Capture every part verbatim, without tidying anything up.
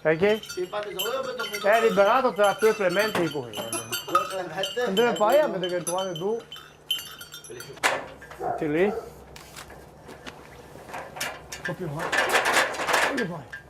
Perché? È liberato tra te e Clemente, dico io. Andremo a fare, mi devo trovare due. Metti lì. Un po' più avanti. Meglio poi.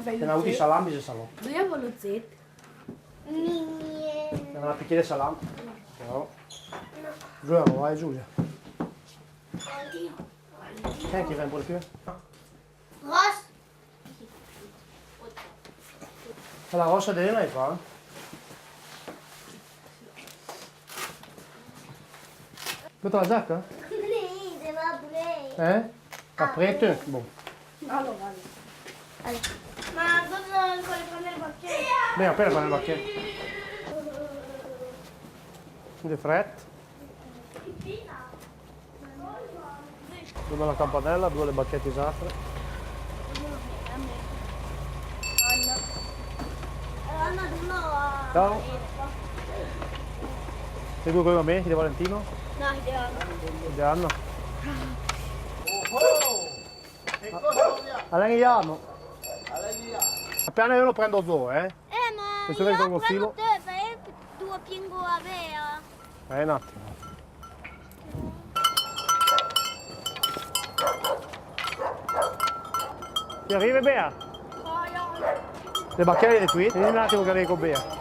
Te n'ha avuto i salami, se salò. Lui aveva lo zet. Te n'ha picchì de salami. No. Giulia, vai, Giulia. Chi è che vien un po' più? Ross. Allora, Ross, deve mai fare. Questa è la giacca? Sì, devo aprire. Eh? Aprite? Bon. Allora, allora. Allez. Ma dove devo ancora prendere il pacchetto? Beh, appena prendere il pacchetto. De fret. Due la campanella, due le bacchette sacre. Ciao. Sei tu con me, de Valentino? No, de Anna. De Anna. Allora, io no. Appena io lo prendo zo, eh? Eh, ma io prendo te, perché tu pingo a vea. Eh, un attimo. Ti arrive, Bea? Le bacchette qui? Vien un attimo che arrivo con Bea.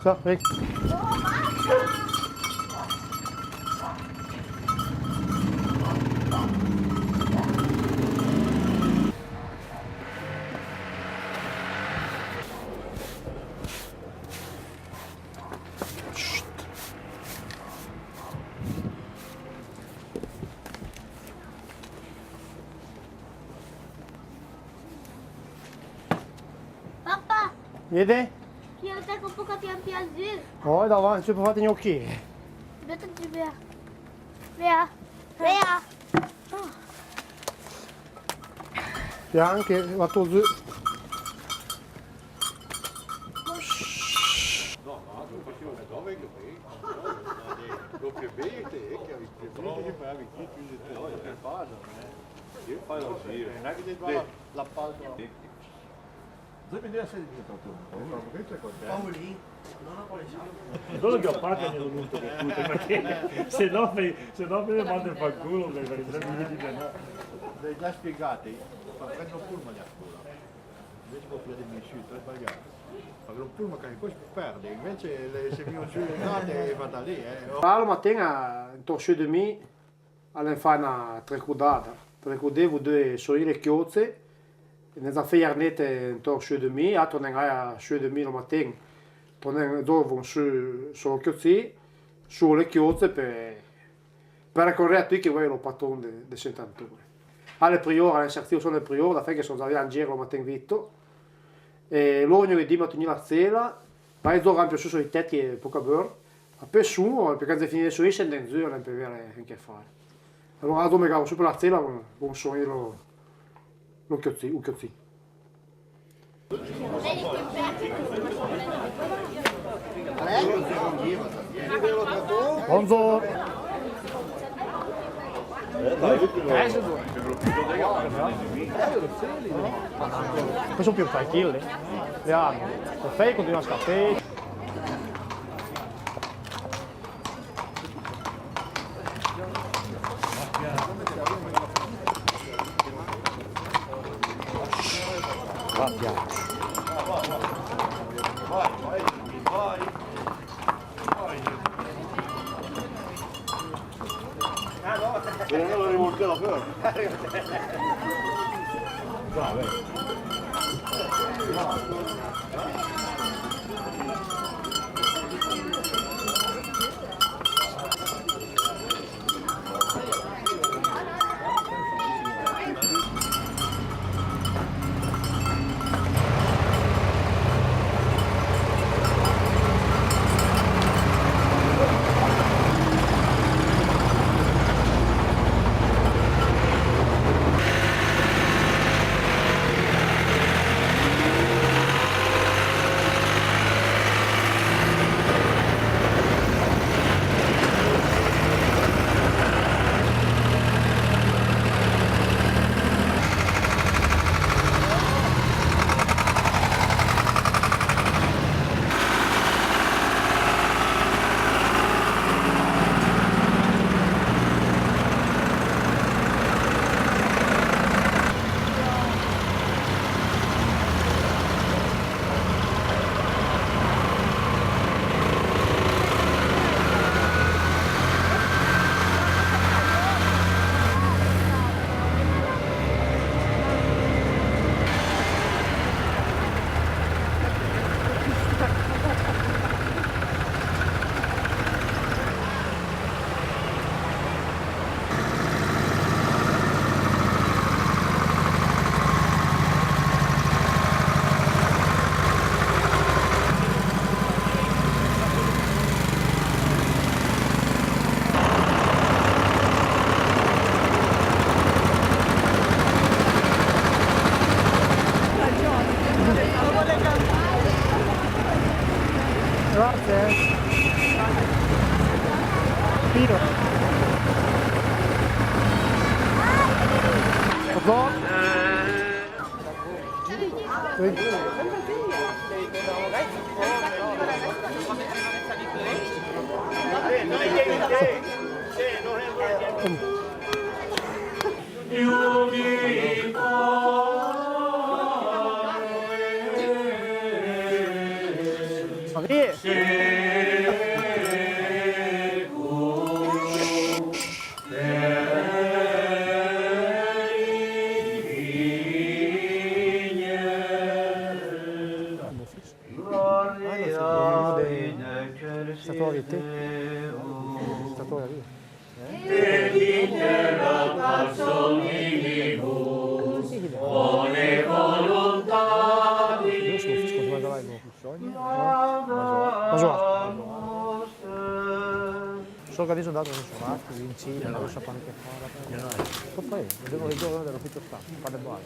Ciao, Rick. Papà! Vede? Io te copo che ti piace. Oh, davanti, se può fare gnocchi. Aspetta, ti vea. Vea. Vea. E anche la tua zu- No, no, no, no, no, no, no, no, no, che bete, eh, che avete, che bete che fai, che tu dici, eh, che pasa, eh? Io fai così, eh, non è che ti fai la, la palma. Solo che ho fatto ogni minuto che scusa, perché se no mi, se no mi mando il fanculo, perché sempre mi dice no. L'hai già spiegato, ma prendo pure la scuola. Invece poi pigliate il mio sito, è sbagliato. Perché lo pure magari poi si perde, invece le, se mi non ci vado e vado lì, eh. Allora, matin, à, intor cheu de mi, Alèn fà na trecodada. Trecodé vo dé soyé le chiotse, ne za fé yarnete intor cheu de mi, a tornèn a cheu de mi lo matin, tornèn zo von su, su lo chiotsi, su le chiotse pe, pe racontré a tui que voye lo patron de, de Saint-Antoine. A le prior, a l'insertio son le prior, da fé que son za via in gir lo matin vito, e lo ogno dì ma togni la zela, ma e zo rampio su so i teti e poca beur, a pe su, pe can ze fini de soyé, se nden zu, alèn pe vere en que fare. Allora, a zo me gavo su pe la zela, bon, bon soyé lo, lo chiotsi, u chiotsi. Bonzo. Questo son più tranquille. Le amo. Lo fai, continua a scappare. Grazie. Tiro. Gol. Statue de vita. Statue de vita. Bonjour. Bonjour. Solo che adesso è andato in Sciorasco, in Cile, non so quanto che fa. Poi, devo vedere dove ero più stanco, fare buono.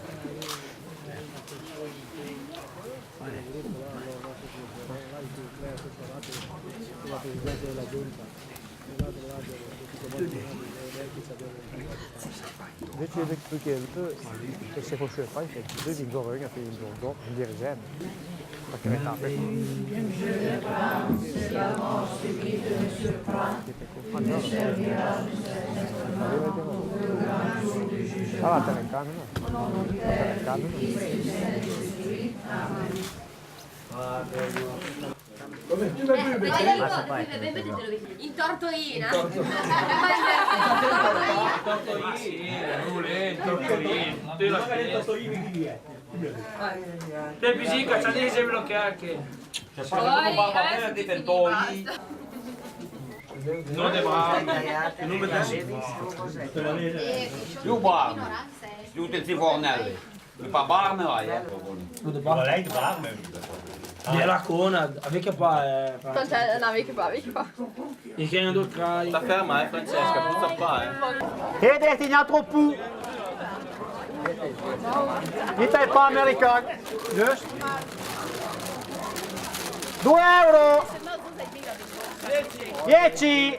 Invece de truc, que c'est pour faire pas, il fait deux jours, il a fait une journée, une dizaine. Parce que maintenant, après, ah, la telecamera, non? La telecamera, non? In tortoina. In tortoina, in tortoina. Te pisi, cacciate insieme l'occhiacche. Non te va. Non me dai. Più buono. Più te zifornelle. Di pa barme, vai, eh. Di la cona, avec pa, eh. Quanta, no, avec pa, avec pa. E che ando tra i... Sta ferma, eh, Francesca, tu sta qua, eh. E dai, ti n'ha troppo. Vita e pa american. Just. Due euro. Dieci.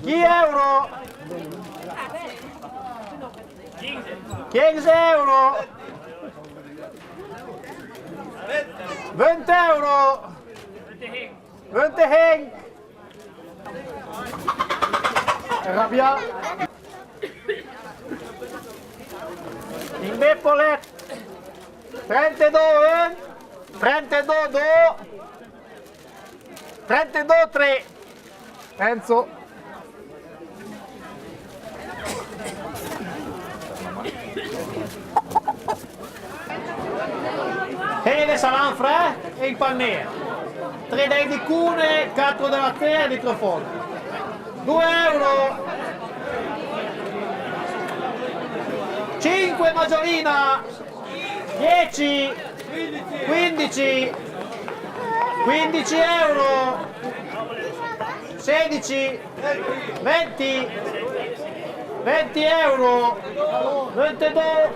Dieuro. Quinze euro. Vente euro. Vente hen. Rabia. Imbé Polet. Trente-dou un. Trente-dou dou. Trente-dou tré. Enzo. Hen de salam frè e in panné. Tré dei di cune, quatro de la tè e di trofon. Dou euro. Cinque maggiolina. Dieci, quindici, quindici euro, sedici, venti, venti euro, ventidou,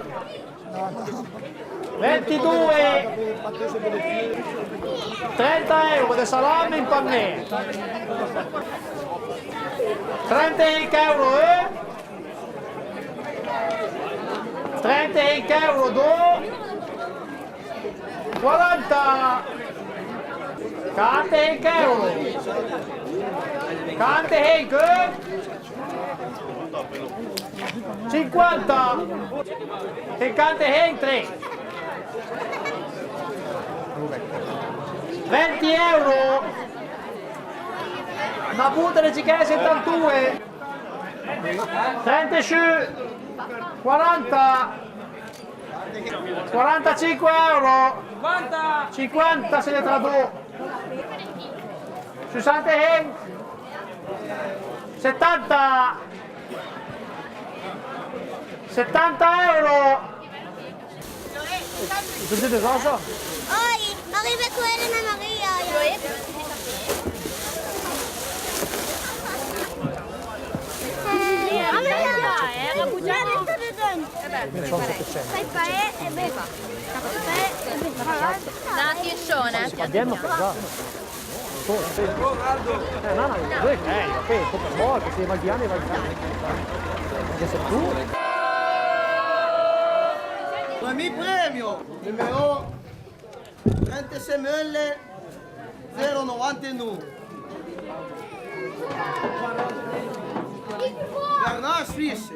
ventidou, trenta euro de salame in panné. Trenta euro, eh? Trenta euro dou. Quaranta. Quaranta euro. Quaranta euro. Cinquanta. Cinquanta euro tré. Venti euro. Na buta de ciquè, settantadou. Trenta-chu. Quaranta. Quarantacinque euro. Cinquanta. Cinquanta, se ne tradou. Sessanta. Settanta. Settanta euro. Oi, m'arrive quella, Maria. Dati e scione. Eh, no, no, eh, ok, ok, po' par volta, se va via, va via. Anche se tu. Premi premio, numero trentasei mille zero novantanou. Bernard Suisse.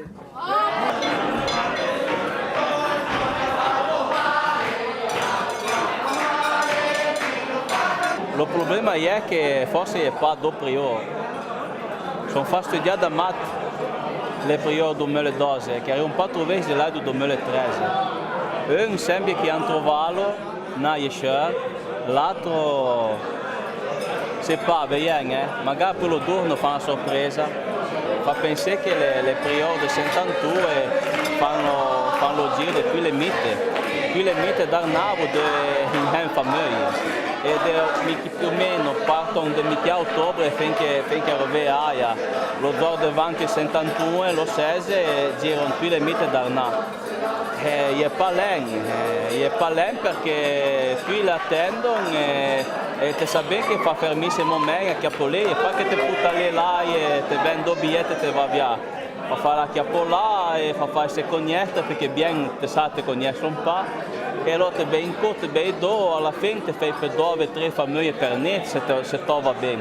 Lo problema iè que forse iè pa dou prior. Son fastidià da mat le prior dou mille doze, que arivon pa a trouvé de là dou mille treze. Un sembie que an trovalo, na iè cheur, l'atro, se pa, vèyen, eh, magari pe lo dourno fa na sorpresa, fa pensé que le, le prior de Saint-Antoine fan lo, fan lo giro de tui le mite, tui le mite d'Arnavo de hen fameuie, e de, mi, più o meno, parton de mitià otobre fin que, fin que arve aia, lo zor de van que Saint-Antoine, lo seze, e giron tui le mite d'Arnà. Eh, iè pa len, eh, iè pa len perque tui l'atendon, eh, e te sa ben que fa fermì se momen a Chiapolé, iè pa que te puta lé là, e te ven dou biiet e te va via. Fa fa la Chiapolà, e fa fa se cognetre, perque bien te sa te cogneson pa. E alora te ben co, te ben dou, a la fin te fei pe dou, tré fameuie per net, se te, se to va ben.